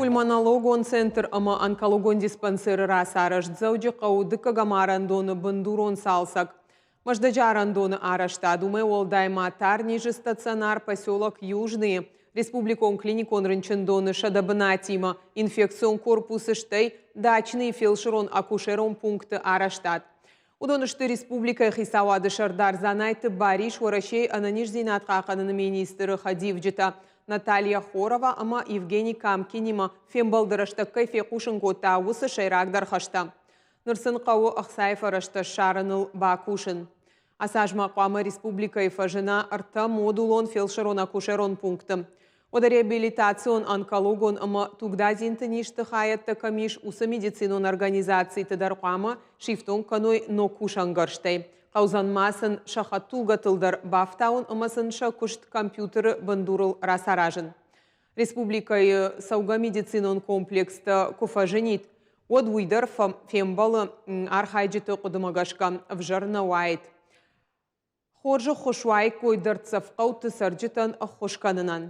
Пульмонологон центр ӕмӕ онкологон диспансеры рацарӕзт, Дзӕуджыхъӕуы дыккӕгӕм арӕндоны бындурон цалцӕг, Мӕздӕджы арӕндоны арӕзтад, уымӕй уӕлдай ма тарнизы стационар поселок Южныйы, республикон клиникон рынчындоны 100 бынатимӕ инфекцион корпусы, стӕй Дачныйы фелсырон-акушерон пункты арӕзтад. Уыдон сты республикӕйы хицауады сӕрдар Дзанайты Барис, Уӕрӕсейы ӕнӕниздзинад хъахъхъӕныны министры хӕдивджытӕ Наталья Хорова ӕмӕ Евгений Камкинимӕ фембӕлды рӕстӕг кӕй фехъусын кодта, уыцы сӕйрагдӕр хӕстӕ. Ныр сын хъӕуы ӕхцайы фӕрӕзтӕ ссарыныл бакусын. Ацы аз ма хъуамӕ республикӕйы фӕзына ӕртӕ модулон фелсырон-акушерон пункты. Уӕдӕ реабилитацион, онкологон ӕмӕ тугдадзинты низты хайӕдтӕ кӕм ис, уыцы медицинон организациты дӕр хъуамӕ сифтонг кӕной ног кусӕнгӕрзтӕй. Хъӕудзӕн ма сын сӕ хӕдтулгӕтыл дӕр бафтауын ӕмӕ сын сӕ куыст компьютеры бындурыл рацаразын. Республикӕйы цӕугӕ медицинон комплекстӕ куы фӕзынид, уӕд уый дӕр фембӕлы архайджыты хъуыдымӕ гӕсгӕ ӕвзӕр нӕ уаид. Хорз ӕххуыс уаиккой дӕрддзӕф хъӕуты цӕрджытӕн ӕххуыс кӕнынӕн.